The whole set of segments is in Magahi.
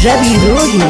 Ravi Rohi.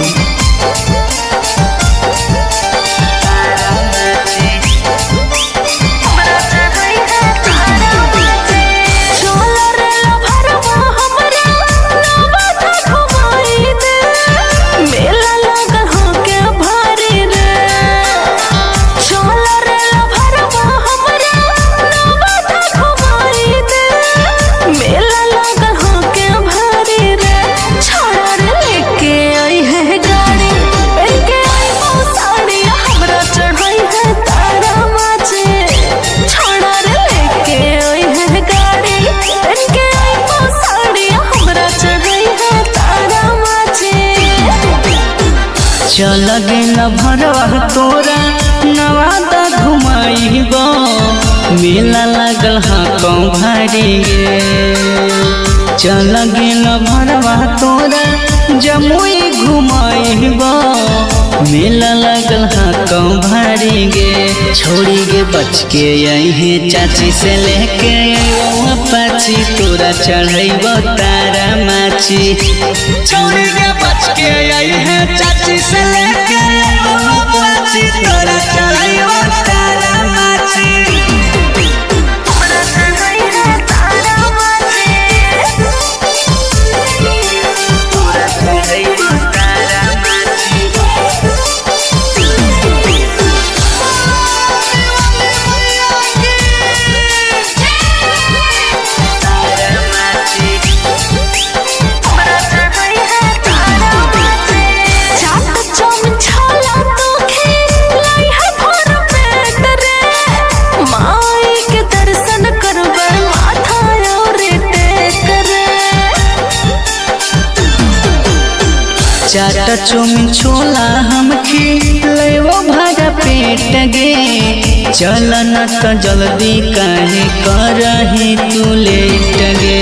चल गेल भरवा तोरा नवादा घुमाइबो, मेला लागल हाँ भारी गे। चल गेल भरवा तोरा जमुई घुमाइबो, मेला लागल हाँ भारी गे। छोड़ी गे बच के अहे चाची से लेके पाची, तोरा चढ़ैबो तारा माची। छोड़ी गे बच के अहे चाची से लेके पाची, तोरा चढ़ैबो तारा माची। चाट चौमिन छोला हम खिलैबो भरा पेट गे। चल न त जल्दी काहे करही तू लेट गे।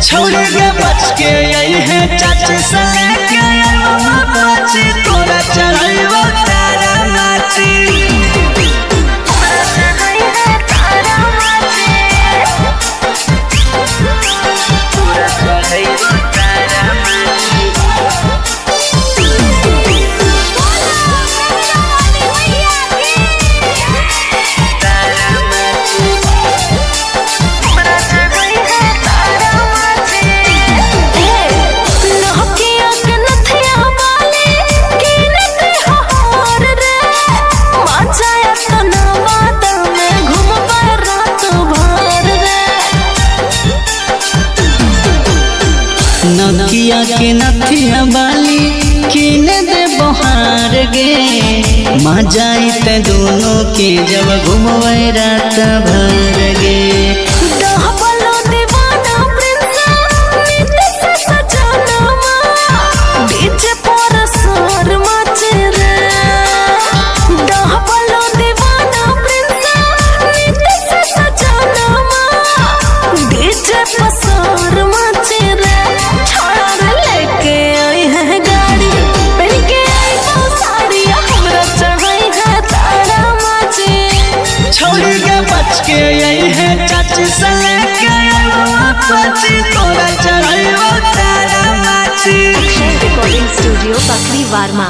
छोड़ी गे बच के आई है चाची से लेके पाची, तोरा चढ़ैबो तारा माची। नकिया के नथिया बाली किन दे बहार गे। मजा आइत दोनों के जब घुमवे रात भर गे। छोड़ी गे बच के आई है चाची से लेके पाची, तोरा चढ़ैबो तारा माची। अक्षय रिकॉर्डिंग स्टूडियो बकरी वार्मा।